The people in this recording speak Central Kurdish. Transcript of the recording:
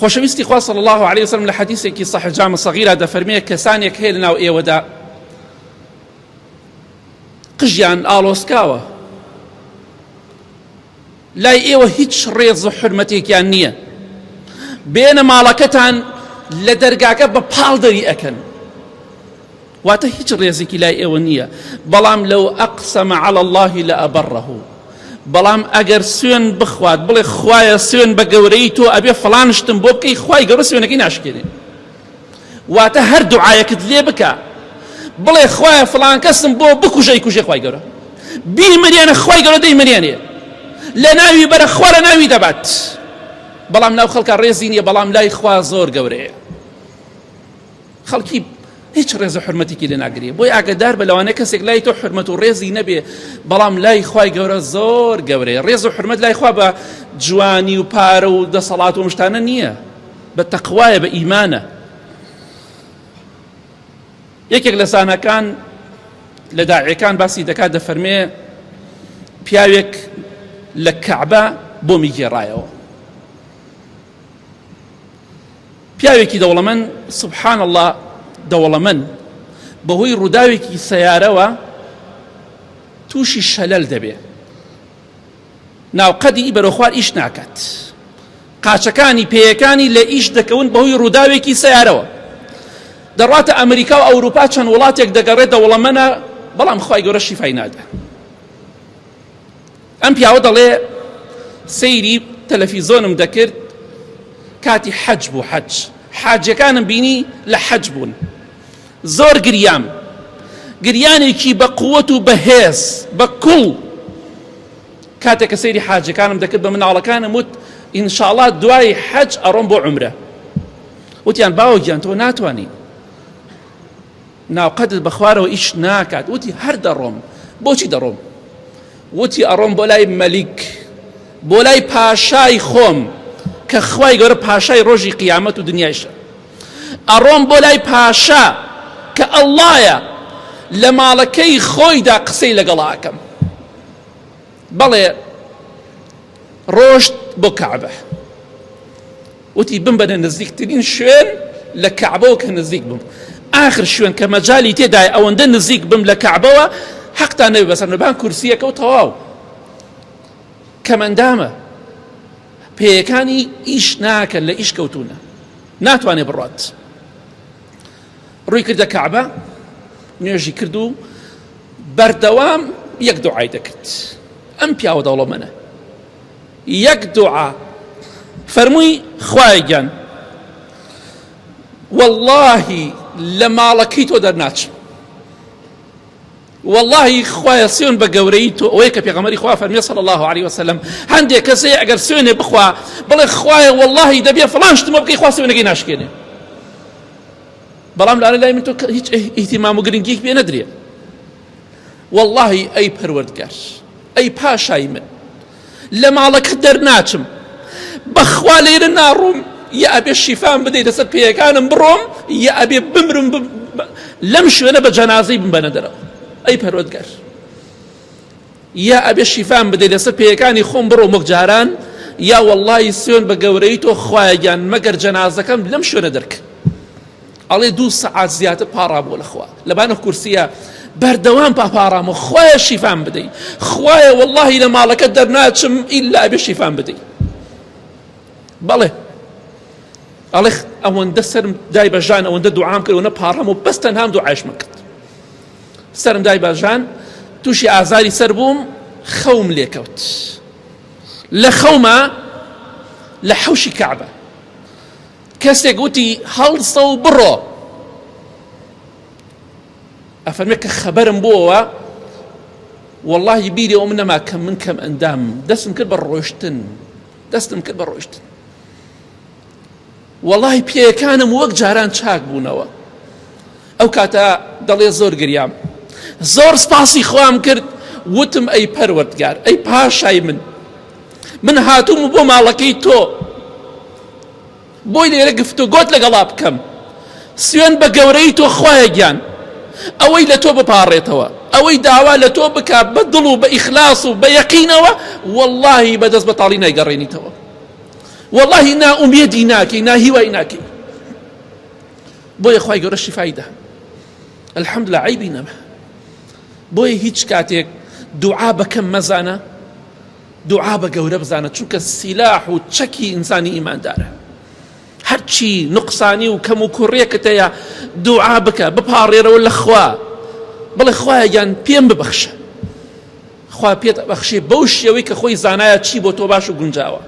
خۆشەویستی خوا صلی الله علیه وسلم لە حەدیثێکی صحیح جامع صغیرە دەفەرمێ کەسانێک هەیە لەناو ئێوەدا قژیان ئاڵۆسکاوە لای ئێوە هیچ ڕێز و حرمەتێکیان نییە بێنە ماڵەکەتان لە دەرگاکە بە پاڵ دەری ئەکەن واتە هیچ ڕێزێکی لای ئێوە نییە بەڵام لەو ئەقسەمە عەلە اللە لەئەبەڕەه بەڵام ئەگەر سوێن بخوات بڵێ خوایە سوێن بە گەورەی تۆ ئەبێ فڵان شتم بۆ بکەی خوای گەورە سوێنەکەی ناشکێنێ واتە هەر دوعایەکت لێ بکە بڵێ خوایە فڵان کەسم بۆ بکوژە ئەیکوژێ خوای گەورە بیمرێنە خوای گەورە دەیمرێنێ لە ناوی بەرە خوا لە ناوی دەبات بەڵام ناو خەڵکە ڕێزی نییە بەڵام لای خوا زۆر گەورەیە خەڵکی هیچ ڕێز و حرمەتێکی لێ ناگرێ بۆی ئاگدار بە لەوانەیە کەسێک لای تۆ حرمەت و ڕێزی نەبێ بەڵام لای خوای گەورە زۆر گەورەیە ڕێز و حرمەت لای خوا بە جوانی و پارە و دەسەڵات و مشتانە نییە بە تەقوایە بە ئیمانە یەکێک لە زانەکان لە داعیەکان باسی دەکات دەفەرمێ پیاوێک لە کەعبە بۆمی گێڕایەوە پیاوێکی دەوڵەمەند سبحان اللە دەوڵەمەند بەهۆی ڕووداوێکی سەیارەوە تووشی شەلەل دەبێ ناوقەدی بەرەوخوار ئیش ناکات قاچەکانی پێیەکانی لە ئیش دەکەون بەهۆی ڕووداوێکی سەیارەوە دەڕاتە ئەمریکا و ئەوروپا چەند وڵاتێک دەگەڕێت دەوڵەمەنە بەڵام خوای گەورە شیفای نادا ئەم پیاوە دەڵێ سەیری تەلەفیزۆنم دەکرد کاتی حەج بوو حەج حاجەکانم بینی لە حەج بوون زۆر گریام گریانێکی بە قووەت و بەهێز بە کوڵ کاتێک کە سەیری حاجەکانم دەکرد بە مناڵەکانم وت ئینشاءڵا دوای حەج ئەڕۆم بۆ عمرە وتیان باوە گیان تۆ ناتوانی ناوقەدت بە خوارەوە ئیش ناکات وتی هەر دەڕۆم بۆچی دەڕۆم وتی ئەڕۆم بۆ لای مەلیک بۆ لای پاشای خۆم کە خوای گەورە پاشای ڕۆژی قیامەت و دنیایشە ئەڕۆم بۆ لای پاشا کە ئەڵڵایە لە ماڵەکەی خۆیدا قسەی لەگەڵا ئەکەم بەڵێ ڕۆشت بۆ کەعبە وتی بمبەنە نزیکترین شوێن لە کەعبەوە کە نزیک بم ئاخر شوێن کە مەجالی تێدایە ئەوەندە نزیک بم لە کەعبەوە حەقتان نەبێ بەسەر نەبان کورسیەکە و تەواو کەمەندامە پێیەکانی ئیش ناکەن لە ئیش کەوتونە ناتوانێ بڕات ڕووی کردە کەعبە نوێژی کرد و بەردەوام یەک دوعای دەکرد ئەم پیاوە دەوڵەمەنە یەک دوعا فەرمووی خوایە گیان واللهی لە ماڵەکەی تۆ دەرناچم واللهی خوایە سوێن بە گەورەی تۆ ئەوەیە کە پێغەمبەری خوا فەرمی صلی الله علیه وسلم هەندێک کەس هەیە ئەگەر سوێنێ بخوا بڵێ خوایە واللهی دەبێ فڵان شتمە بکەی خوا سوێنەکەی ناشکێنێ بەڵام لارە لای من تۆ هیچ ئیهتیمام و گرنگیەک پێ نەدرێ واللهی ئەی پەروەردگار ئەی پاشای من لە ماڵەکەت دەرناچم بەخوا لێرە ناڕۆم یا ئەبێ شیفام بدەیت لەسەر پێیەکانم بڕۆم یا ئەبێ بمرم لەم شوێنە بە جەنازەی بمبەنە دەرەوە ئەی پەروەردگار یا ئەبێ شیفام بدەیت لەسەر پێیەکانی خۆم بڕۆم وەک جاران یا وەڵڵی سوێن بە گەورەی تۆ خوایە گیان مەگەر جەنازەکەم لەم شوێنە دەرک ئەڵێ دوو سەعات زیاتر پاڕابووە لە خوا لەبانە کورسیە بەردەوام پاپاڕام و خوایە شیفام بدەی خوایە واللهی لە ماڵەکە دەرناچم ئیلا ئەبێ شیفام بدەی بەڵێ ئەڵێ ئەوەندە سەرم دای بە ژان ئەوەندە دوعام کرد و نە پاڕام و بەس تەنهام دوعایشمە کرد سەرم دای بە ژان تووشی ئازاری سەر بووم خەوم لێکەوت لە خەومە لە حەوشی کەعبە کەسێک وتی هەڵسە و بڕۆ ئەفەرمێ کە خەبەرم بۆوە واللهی بیری ئەوم نەما کە من کەم ئەندام دەستم کرد بە ڕۆشتن دەستم کرد بە ڕۆشتن واللهی پێیەکانم وەک جاران چاک بوونەوە ئەو کاتە دەڵێ زۆر گریام زۆر سپاسی خوام کرد وتم ئەی پەروەردگار ئەی پاشای من من هاتووم بۆ ماڵەکەی تۆ بۆی لێرە گفتوگۆت لەگەڵا بکەم سوێن بە گەورەی تۆ خوایە گیان ئەوەی لە تۆ بپاڕێتەوە ئەوەی داوا لە تۆ بک بە دڵ و بە ئیخلاص و بە یەقینەوە واللهی بەدەست بەتاڵی نایگەڕێنیتەوە. وەڵاهی نائومێدی ناکەی ناهیوای ناکەی بۆیە خوای گەورە شیفای دا الحمدلله عەیبی نەما بۆیە هیچ کاتێک دوعا بەکەم مەزانە دوعا بە گەورە بزانە چونکە سیلاح و چەکی ئینسانی ئیماندارە هەرچی نقصانی و کەم و کوڕێکت هەیە دوعا بکە بپاڕێرەوە لە خوا بڵێ خوایە گیان پێم ببەخشە خوا پێت بەخشێ بەو شێوەی کە خۆی زانایە چی بۆ تۆ باش و گونجاوە.